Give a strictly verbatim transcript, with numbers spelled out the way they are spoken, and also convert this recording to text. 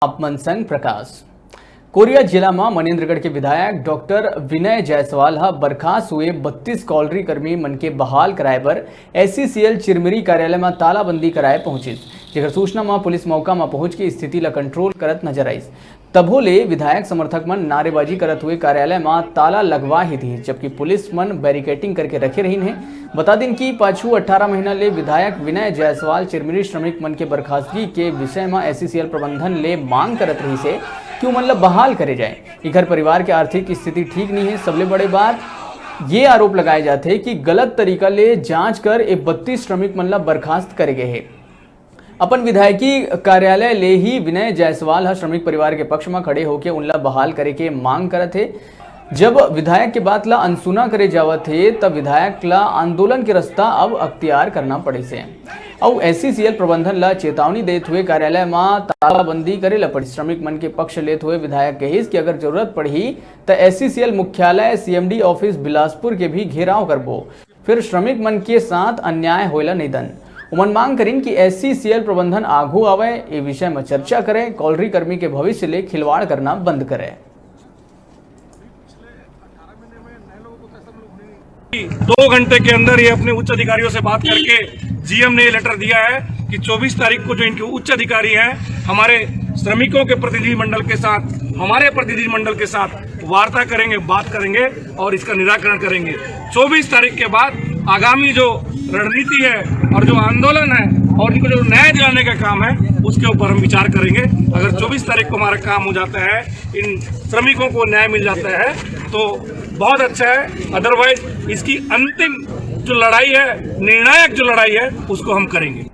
आप मन संग प्रकाश। कोरिया जिला म मनेंद्रगढ़ के विधायक डॉक्टर विनय जायसवाल ह बर्खास्त हुए बत्तीस कॉलरी कर्मी मन के बहाल कराए बर एसईसीएल चिरमिरी कार्यालय म तालाबंदी कराए पहुंचिस, जेकर सूचना म पुलिस मौका म पहुंच के स्थिति ल कंट्रोल करत नजर आइस। तभो ले विधायक समर्थक मन नारेबाजी करत हुए कार्यालय म ताला लगवा ही दिस, जबकि पुलिस मन बैरिकेडिंग करके रखे रहिन हे। बता दिन कि पाछू अट्ठारह महीना ले विधायक विनय जायसवाल चिरमिरी श्रमिक मन के बर्खास्तगी के विषय म एसईसीएल प्रबंधन ले मांग करत रहिस हे कि उमन ल बहाल करे जाए। इखर परिवार के आर्थिक स्थिति ठीक नहीं है। सबले बड़े बात ये आरोप लगाए जाथे कि गलत तरीका ले जांच कर ए बत्तीस श्रमिक मन ल बर्खास्त करे गए हे। अपन विधायकी कार्यालय ले ही विनय जायसवाल ह श्रमिक परिवार के पक्ष म खड़े होके उनला बहाल करे के मांग करत हे। जब विधायक के बात ला अनसुना करे जावत हे, तब विधायक ला आंदोलन के रास्ता अब अख्तियार करना पड़िस हे। अउ एसईसीएल प्रबंधन ला चेतावनी देत हुए कार्यालय म तालाबंदी करे ला पड़िस। श्रमिक मन के पक्ष लेत हुए विधायक कहिस कि अगर जरूरत पड़ही, त एसईसीएल मुख्यालय, सीएमडी ऑफिस बिलासपुर के भी घेराव करबो, फिर श्रमिक मन के साथ अन्याय होए ला नइ दन। उमन मांग करिन कि एसईसीएल प्रबंधन आघू आवय, ए विषय म चर्चा करे, कॉलरी कर्मी के भविष्य ले खिलवाड़ करना बंद करे। दो घंटे के अंदर ये अपने उच्च अधिकारियों से बात करके जीएम ने ये लेटर दिया है कि चौबीस तारीख को जो इनके उच्च अधिकारी हैं, हमारे श्रमिकों के प्रतिनिधि मंडल के साथ, हमारे प्रतिनिधि मंडल के साथ वार्ता करेंगे, बात करेंगे और इसका निराकरण करेंगे। चौबीस तारीख के बाद आगामी जो रणनीति है और जो आंदोलन है और इनको जो न्याय दिलाने का काम है, उसके ऊपर हम विचार करेंगे। अगर चौबीस तारीख को हमारा काम हो जाता है, इन श्रमिकों को न्याय मिल जाता है, तो बहुत अच्छा है। अदरवाइज इसकी अंतिम जो लड़ाई है, निर्णायक जो लड़ाई है, उसको हम करेंगे।